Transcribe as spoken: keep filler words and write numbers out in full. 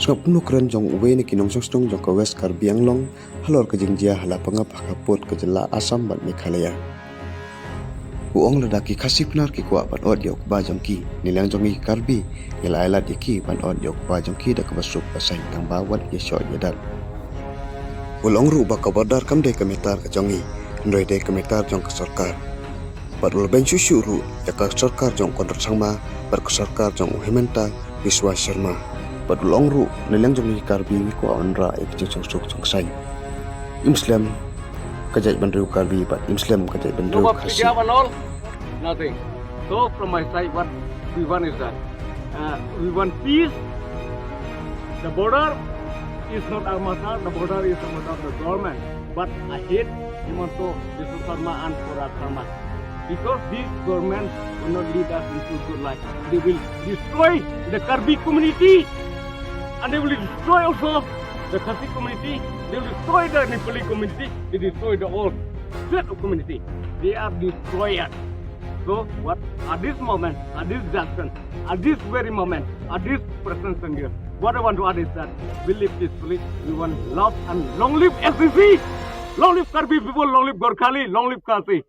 Sngap kumno kren jong uwei na ki nongshong shnong jong ka West Karbi Anglong halor ka jingjia ha la pangap ha ka pud ka jylla Assam bad Meghalaya. U ong lada ki Khasi Pnar ki kwah ban ot ïa u kba jong ki, ne liang jong ngi ki Karbi ngi la ai lad ïa ki ban ot ïa u kba jong ki da kaba suk ba saiñ tang ba wat ïa shoh ïa dat. U la ong ruh ba ka border kam dei ka matter ka jong ngi, hynrei dei ka matter jong ka sorkar. Bad u la beiñ shuh shuh ruh ïa ka sorkar jong u Conrad Sangma bad ka sorkar jong u Himanta Biswa Sharma. Bad u la ong ruh, na liang jong ngi ki Karbi ngi kwah ban rah ïa ka jingsuk jingsaiñ. Im slem ka jaitbynriew Karbi bad im slem ka jaitbynriew Khasi. Nothing. So from my side, what we want is that uh, we want peace. The border is not our matter. The border is the matter of the government. But I hate Himanta Biswa Sharma and Conrad Sangma because this government will not lead us into good life. They will destroy the Karbi community, and they will destroy also the Khasi community. They will destroy the Nepali community. They destroy the all set of community. They are destroyers. So what at this moment, at this junction, at this very moment, at this present second, what I want to add is that we live peacefully, we want love and long live S C C, long live Karbi people, long live Gorkhali, long live Khasi.